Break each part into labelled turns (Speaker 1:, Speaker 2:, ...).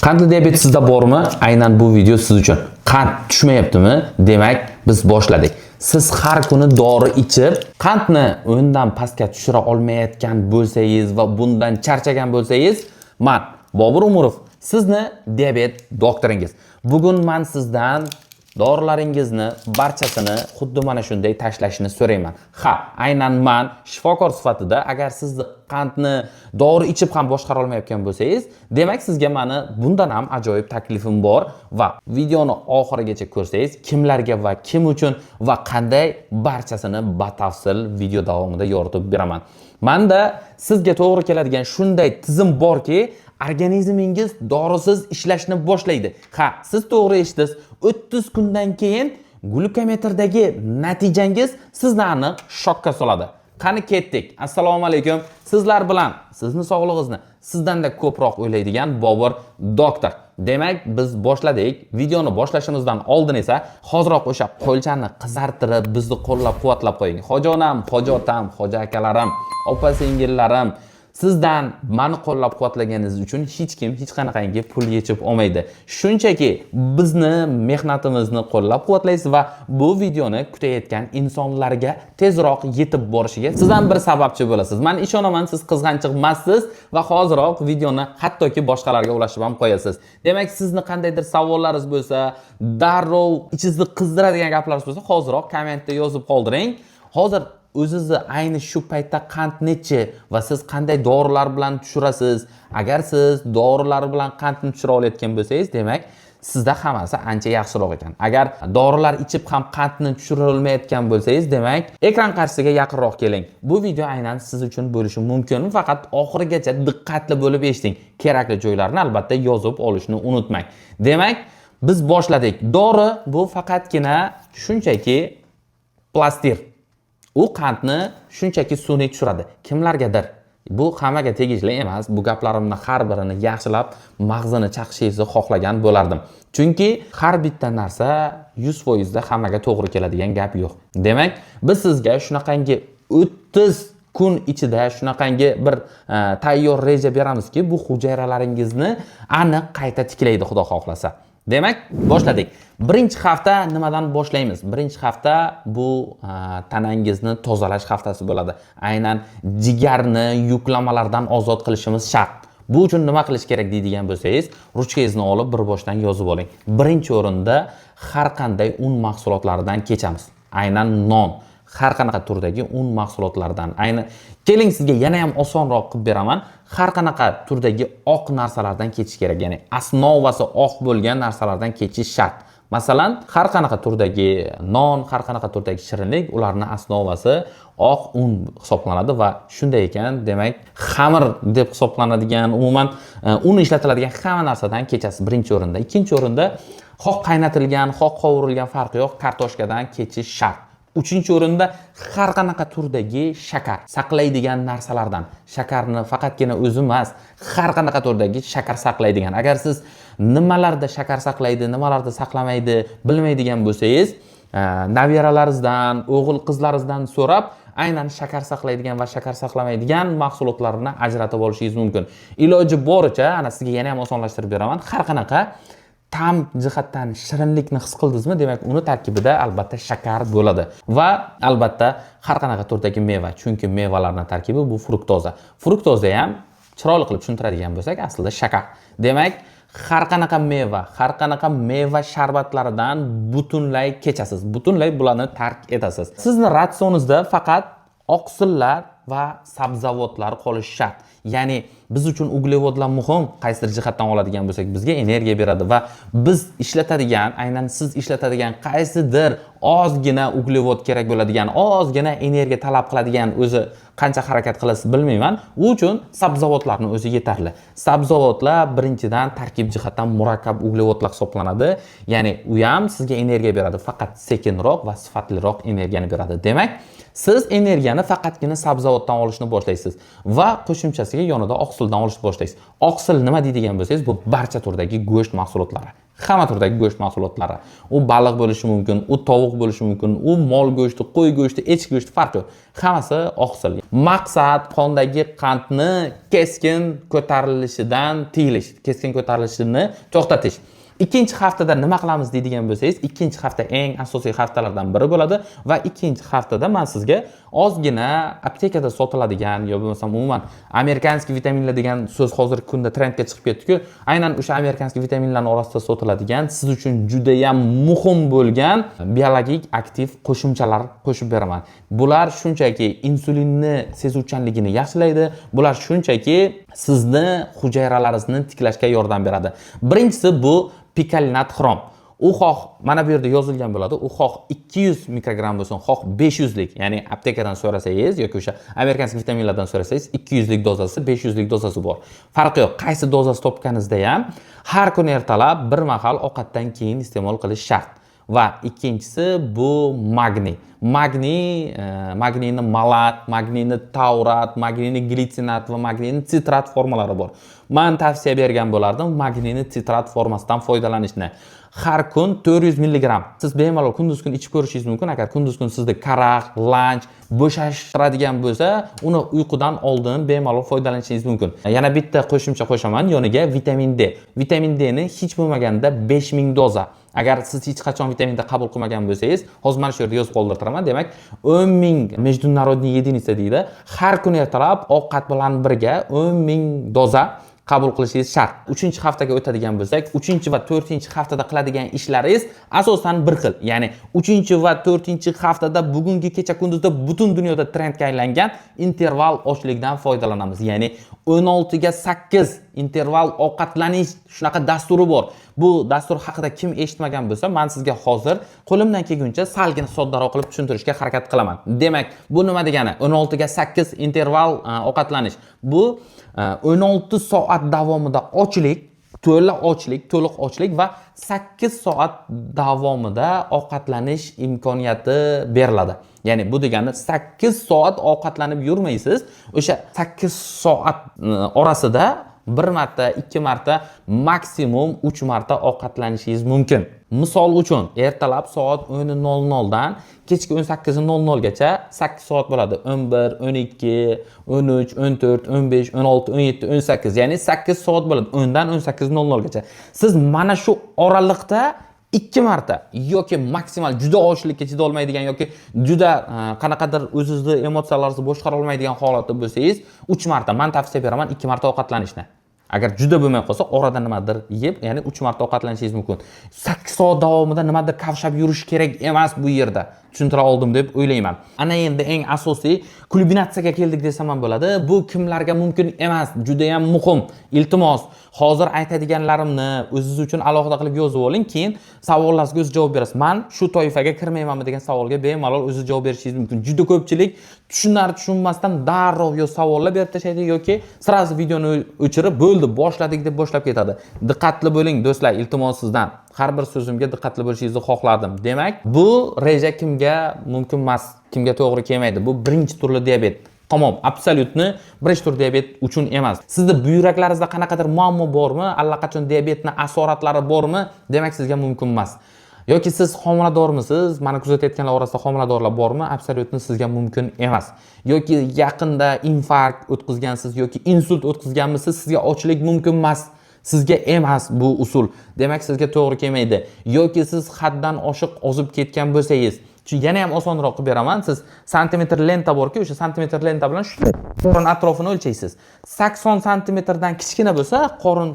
Speaker 1: Qandli diabet sizda bormi? Aynan bu video siz uchun. Qand tushmayaptimi? Demak, biz boshladik. Siz har kuni dori ichib, qandni o'ndan pastga tushira olmayotgan bo'lsangiz va bundan charchagan bo'lsangiz, man Bobur Umurov, sizni diabet doktoringiz. Bugun man sizdan dorilaringizni barchasini xuddi mana shunday tashlashni so'rayman. Ha, aynan man shifokor sifatida agar sizni qandni dori ichib ham boshqara olmayotgan bo'lsangiz, demak, sizga mani bundan ham ajoyib taklifim bor va videoni oxirigacha ko'rsangiz, kimlarga va kim uchun va qanday, barchasini batafsil video davomida yoritib beraman. Manda sizga to'g'ri keladigan shunday tizim borki, organizmingiz dorisiz ishlashni boshlaydi. Ha, siz to'g'ri eshitdingiz. 30 kundan keyin glyukometrdagi natijangiz sizni aniq shokka soladi. Qani, ketdik. Assalomu alaykum. Sizlar bilan sizni sog'lig'ingizni sizdanda ko'proq o'ylaydigan Bobur doktor. Demak, biz boshladik. Videoni boshlashimizdan oldin esa hoziroq o'sha qo'lchani qizartirib, bizni qo'llab-quvvatlab qo'ying. Hoji onam, hoji otam, hoji akalarim, opa singillarim, sizdan mani qo'llab-quvvatlaganingiz uchun hech kim hech qanaqangi pul yechib olmaydi. Shunchaki bizni mehnatimizni qo'llab-quvvatlaysiz va bu videoni kutayotgan insonlarga tezroq yetib borishiga siz ham bir sababchi bo'lasiz. Men ishonaman, siz qizg'anchiq emassiz va hoziroq videoni hattoki boshqalarga ulashib ham qo'yasiz. Demak, sizni qandaydir savollaringiz bo'lsa, darrov ichingizni qizdiradigan gaplaringiz bo'lsa, hoziroq kommentda yozib qoldiring. Hozir o'zizni ayni shu paytda qand nechi va siz qanday dorilar bilan tushirasiz? Agar siz dorilar bilan qandni tushira olayotgan bo'lsangiz, demak, sizda hammasi ancha yaxshiroq ekan. Agar dorilar ichib ham qandni tushira olmayotgan bo'lsangiz, demak, ekran qarshisiga yaqinroq keling. Bu video aynan siz uchun bo'lishi mumkin. Faqat oxirigacha diqqatli bo'lib eshiting. Kerakli joylarni albatta yozib olishni unutmang. Demak, biz boshladik. Dori bu faqatgina shunchaki plastir. U qandni shunchaki sun'iy tushiradi. Kimlargadir. Bu hammaga tegishli emas. Bu gaplarimni har birini yaxshilab mag'zini chaqishingizni xohlagan bo'lardim. Chunki har bitta narsa 100% da hammaga to'g'ri keladigan gap yo'q. Demak, biz sizga shunaqangi 30 kun ichida shunaqangi bir tayyor reja beramizki, bu hujayralaringizni aniq qayta tiklaydi, Xudo xohlasa. Demak, boshladik. Birinchi hafta nimadan boshlaymiz? Birinchi hafta bu tanangizni tozalash haftasi bo'ladi. Aynan jigarni yuklamalardan ozod qilishimiz shart. Bu uchun nima qilish kerak deydigan bo'lsangiz, ruchkangizni olib bir boshdan yozib oling. Birinchi o'rinda har qanday un mahsulotlaridan kechamiz. Aynan non, har qanaqa turdagi un mahsulotlaridan. Ayni keling, sizga yana ham osonroq qilib beraman. Har qanaqa turdagi oq narsalardan kechish kerak. Ya'ni основа si oq bo'lgan narsalardan kechish shart. Masalan, har qanaqa turdagi non, har qanaqa turdagi shirinlik, ularni основа si oq un hisoblanadi va shunday ekan, demak, xamir deb hisoblanadigan, umuman un ishlatiladigan hamma narsadan kechasiz birinchi o'rinda. Ikkinchi o'rinda xoh qaynatilgan, xoh qovurilgan, farqi yo'q, kartoshkadan kechish shart. Uchinchi o'rinda har qanaqa turdagi shakar saqlaydigan narsalardan. Shakarni faqatgina o'zi emas, har qanaqa turdagi shakar saqlaydigan. Agar siz nimalarda shakar saqlaydi, nimalarda saqlamaydi bilmaydigan bo'lsangiz, nabiralaringizdan, o'g'il qizlaringizdan so'rab, aynan shakar saqlaydigan va shakar saqlamaydigan mahsulotlarni ajratib olishingiz mumkin. Iloji boricha, ana sizga yana ham osonlashtirib beraman. Har qanaqa ta'm jihatdan shirinlikni his qildingizmi, demak, uni tarkibida albatta shakar bo'ladi. Va albatta har qanaqa turdagi meva, chunki mevalarning tarkibi bu fruktoza. Fruktoza ham chiroyli qilib tushuntiradigan bo'lsak, aslida shakar. Demak, har qanaqa meva, har qanaqa meva sharbatlaridan butunlay kechasiz. Butunlay bularni tark etasiz. Sizni ratsioningizda faqat oqsillar va sabzavotlar qolishi shart. Ya'ni biz uchun uglevodlar muhim, qaysidir jihatdan oladigan bo'lsak, bizga energiya beradi va biz ishlatadigan, aynan siz ishlatadigan qaysidir ozgina uglevod kerak bo'ladigan, ozgina energiya talab qiladigan, o'zi qancha harakat qilasiz bilmayman. U uchun sabzavotlarni o'zi yetarli. Sabzavotlar birinchidan tarkib jihatdan murakkab uglevodlar hisoblanadi. Ya'ni u ham sizga energiya beradi, faqat sekinroq va sifatliroq energiyani beradi. Demak, siz energiyani faqatgina sabzavotdan olishni boshlaysiz va qo'shimchasiga yonida oqsildan olishni boshlaysiz. Oqsil nima deydigan bo'lsangiz, bu barcha turdagi go'sht mahsulotlari. Hamma turdagi go'sht mahsulotlari. U baliq bo'lishi mumkin, u tovuq bo'lishi mumkin, u mol go'shti, qo'y go'shti, echki go'shti, farqi yo'q. Hammasi oqsil. Maqsad qondagi qandni keskin ko'tarilishidan tiyilish, keskin ko'tarilishini to'xtatish. Ikkinchi haftada nima qilamiz deydigan bo'lsangiz, ikkinchi hafta eng asosiy haftalardan biri bo'ladi va ikkinchi haftada men sizga ozgina aptekada sotiladigan yo bo'lmasam umuman американский vitaminlar degan so'z hozirgi kunda trendga chiqib ketdi-ku. Aynan o'sha американский vitaminlarning orasida sotiladigan siz uchun juda ham muhim bo'lgan biologik aktiv qo'shimchalar qo'shib beraman. Bular shunchaki insulinni sezuvchanligini yaxshilaydi. Bular shunchaki sizni hujayralaringizni tiklashga yordam beradi. Birinchisi bu pikolinat xrom. U xoh mana bu yerda yozilgan bo'ladi. U xoh 200 mikrogramm bo'lsin, xoh 500 lik, ya'ni aptekadan so'rasangiz yoki o'sha американский vitaminlardan so'rasangiz, 200 lik dozasi, 500 lik dozasi bor. Farqi yo'q. Qaysi dozasi topganingizda ham har kuni ertalab bir mahal ovqatdan keyin iste'mol qilish shart. Va ikkinchisi bu magniy. Magniy, magniyni malat, magniyni taurat, magniyni glitsinat va magniyni sitrat formalari bor. Men tavsiya bergan bo'lardim magniyni sitrat formasidan foydalanishni. Har kun 400 mg. Siz bemalol kunduz kun ichib ko'rishingiz mumkin. Agar kunduz kun sizda karaxt, lanch, bo'shashtiradigan bo'lsa, uni uyqudan oldin bemalol foydalanishingiz mumkin. Yana bitta qo'shimcha qo'shaman, yoniga vitamin D. Vitamin D ni hech bo'lmaganda 5000 doza. Agar siz hech qachon vitamin D qabul qilmagan bo'lsangiz, hozir mana shu yerda yozib qoldirtiraman. Demak, 10 000 международный единица deydi. Har kuni ertalab ovqat bilan birga 10 000 doza qabul qilishingiz shart. 3-haftaga o'tadigan bo'lsak, 3 va 4-haftada qiladigan ishlaringiz asosan bir xil. Ya'ni 3 va 4-haftada bugungi kecha kunduzda butun dunyoda trendga aylangan interval ochlikdan foydalanamiz. Ya'ni 16 ga 8 interval ovqatlanish shunaqa dasturi bor. Bu dastur haqida kim eshitmagan bo'lsa, men sizga hozir qo'limdan kelguncha salgina soddaroq qilib tushuntirishga harakat qilaman. Demak, bu nima degani? 16 ga 8 interval ovqatlanish. Bu 16 soat davomida ochlik, to'la ochlik, to'liq ochlik va 8 soat davomida ovqatlanish imkoniyati beriladi. Ya'ni bu degani 8 soat ovqatlanib yurmaysiz. O'sha 8 soat orasida bir marta, ikki marta, maksimum 3 marta ovqatlanishingiz mumkin. Misol uchun, ertalab soat 10:00 dan kechki 18:00 gacha 8 soat bo'ladi. 11, 12, 13, 14, 15, 16, 17, 18, ya'ni 8 soat bo'ladi. 10 dan 18:00 gacha. Siz mana shu oraliqda ikki marta yoki maksimal juda ochlikka chidolmaydigan yoki juda qanaqadir o'zizni emotsiyalaringizni boshqara olmaydigan holatda bo'lsangiz, 3 marta, man tavsiya beraman ikki marta ovqatlanishni. Agar juda bo'lmay qolsa, orada nimadir yeb, ya'ni 3 marta ovqatlanishingiz mumkin. 8 soat davomida nimadir kavshab yurish kerak emas bu yerda. Tushuntira oldim deb o'ylayman. Ana endi eng asosiy kulminatsiyaga keldik desam ham bo'ladi. Bu kimlarga mumkin emas, juda ham muhim. Iltimos, hozir aytadiganlarimni o'zingiz uchun alohida qilib yozib oling, keyin savollaringizga o'zi javob berasiz. Man shu toifaga kirmaymanmi degan savolga bemalol o'zingiz javob berishingiz mumkin. Juda ko'pchilik tushunar tushunmasdan darrov yo savollar berib tashlaydi yoki сразу videoni o'chirib, bo'ldi, boshladik deb boshlab ketadi. Diqqatli bo'ling, do'stlar, iltimos sizdan. Har bir so'zimga diqqatli bo'lishingizni xohlardim. Demak, bu reja kimga mumkin emas, kimga to'g'ri kelmaydi? Bu birinchi turli diabet. Tamom, абсолютно birinchi tur diabet uchun emas. Sizda buyraklaringizda qanaqadir muammo bormi? Allaqachon diabetni asoratlari bormi? Demak, sizga mumkin emas. Yoki siz homiladormisiz? Mani kuzatayotganlar orasida homiladorlar bormi? Абсолютно sizga mumkin emas. Yoki yaqinda infarkt o'tkazgansiz yoki insult o'tkazganmisiz? Sizga ochlik mumkin emas. Sizga emas bu usul. Demak, sizga to'g'ri kelmaydi. Yoki siz haddan oshiq ozib ketgan bo'lsangiz, shu yana ham osonroq qilib beraman. Siz santimetr lenta borku, o'sha santimetr lenta bilan shu qorin atrofini o'lchaysiz. 80 santimetrdan kichkina bo'lsa, qorin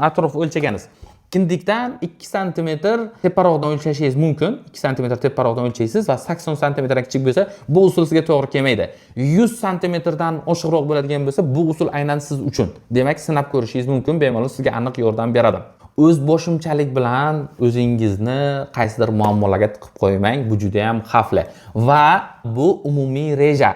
Speaker 1: atrofi o'lchaganingiz. Kindikdan 2 santimetr teparoqdan o'lchashingiz mumkin. 2 santimetr teparoqdan o'lchaysiz va 80 santimetrdan kichik bo'lsa, bu usul sizga to'g'ri kelmaydi. 100 santimetrdan oshiqroq bo'ladigan bo'lsa, bu usul aynan siz uchun. Demak, sinab ko'rishingiz mumkin, bemalol sizga aniq yordam beradi. O'z boshimchalik bilan o'zingizni qaysidir muammolarga tiqib qo'ymang, bu juda ham xavfli. Va bu umumiy reja.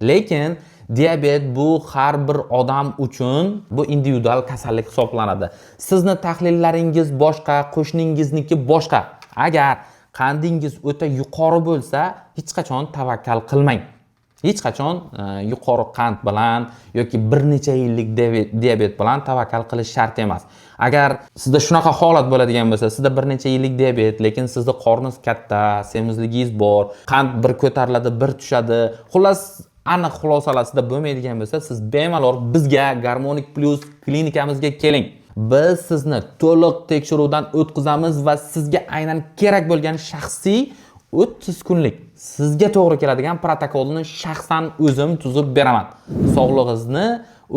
Speaker 1: Lekin diabet bu har bir odam uchun bu individual kasallik hisoblanadi. Sizni tahlillaringiz boshqa, qo'shningizniki boshqa. Agar qandingiz o'ta yuqori bo'lsa, hech qachon tavakkal qilmang. Hech qachon yuqori qand bilan yoki bir necha yillik diabet bilan tavakkal qilish shart emas. Agar sizda shunaqa holat bo'ladigan bo'lsa, sizda bir necha yillik diabet, lekin sizni qorningiz katta, semizligingiz bor, qand bir ko'tariladi, bir tushadi, xullas aniq xulosalar sizda bo'lmaydigan bo'lsa, siz bemalol bizga, Garmonic Plus klinikamizga keling. Biz sizni to'liq tekshiruvdan o'tkazamiz va sizga aynan kerak bo'lgan shaxsiy 30 kunlik sizga to'g'ri keladigan protokolni shaxsan o'zim tuzib beraman. Sog'lig'ingizni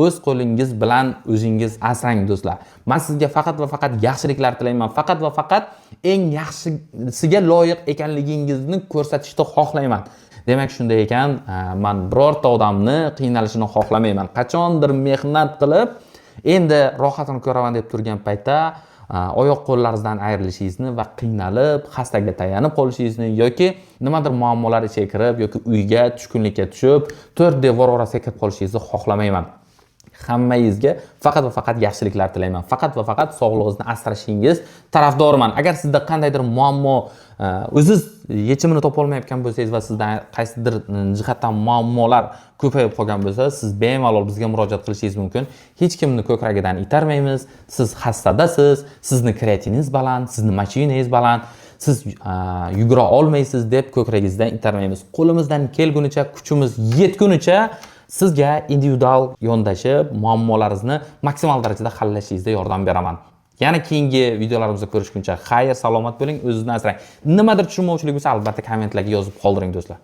Speaker 1: o'z qo'lingiz bilan o'zingiz asrang, do'stlar. Man sizga faqat va faqat yaxshiliklar tilayman. Faqat va faqat eng yaxshisiga loyiq ekanligingizni ko'rsatishni xohlayman. Demak, shunday ekan, man birorta odamni qiynalishini xohlamayman. Qachondir mehnat qilib, endi rohatini ko'raman deb turgan paytda oyoq qo'llaringizdan ayrilishingizni va qiynalib, xastaga tayanib qolishingizni yoki nimadir muammolar ichiga kirib yoki uyga tushkunlikka tushib, to'rt devor orasiga kirib qolishingizni xohlamayman. Hammangizga faqat va faqat yaxshiliklar tilayman. Faqat va faqat sog'lig'ingizni asrashingiz tarafdoriman. Agar sizda qandaydir muammo, o'ziz yechimini topolmayotgan bo'lsangiz va sizda qaysidir jihatdan muammolar ko'payib qolgan bo'lsa, siz bemalol bizga murojaat qilishingiz mumkin. Hech kimni ko'kragidan itarmaymiz. Siz xastadasiz, sizni kreatiningiz baland, sizni мочевина ngiz baland, siz yugura olmaysiz deb ko'kragingizdan itarmaymiz. Qo'limizdan kelgunicha, kuchimiz yetgunicha sizga individual yondashib, muammolaringizni maksimal darajada hallashingizda yordam beraman. Yana keyingi videolarimizda ko'rishguncha xayr, salomat bo'ling, o'zingizni asrang. Nimadir tushunmovchilik bo'lsa, albatta kommentlarga yozib qoldiring, do'stlar.